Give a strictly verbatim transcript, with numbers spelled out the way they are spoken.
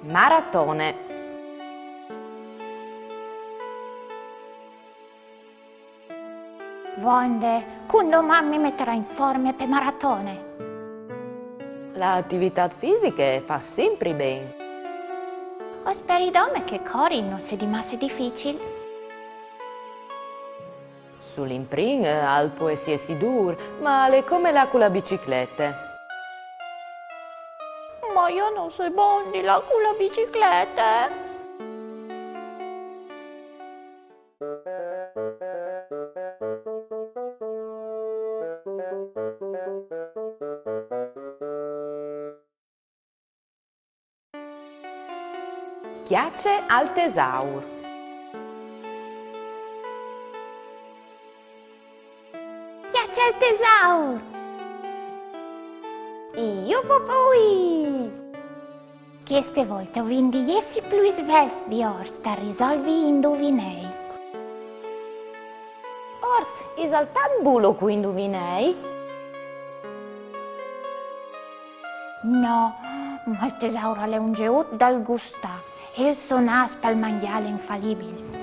Maratone. Vonde, cundoman mi metarò in forme pe maratone. La ativitât fisiche e fâs simpri ben. O speri dome che cori no sedi masse dificil. Sul imprin al pues jessi dûr, ma al è come lâ cu la biciclete. Ma jo no soi bon di lâ cu la biciclete. Cjace al tesaur. Cjace al tesaur! Jo vo vui! Cheste volte o vin di jessi plui svelts di Ors da risolvi i induvinei. Ors, isal tant bulo cui induvinei? No, ma il tesaur al è un zeut dal gustâ e il so nâs pal mangjâ al è infalibil.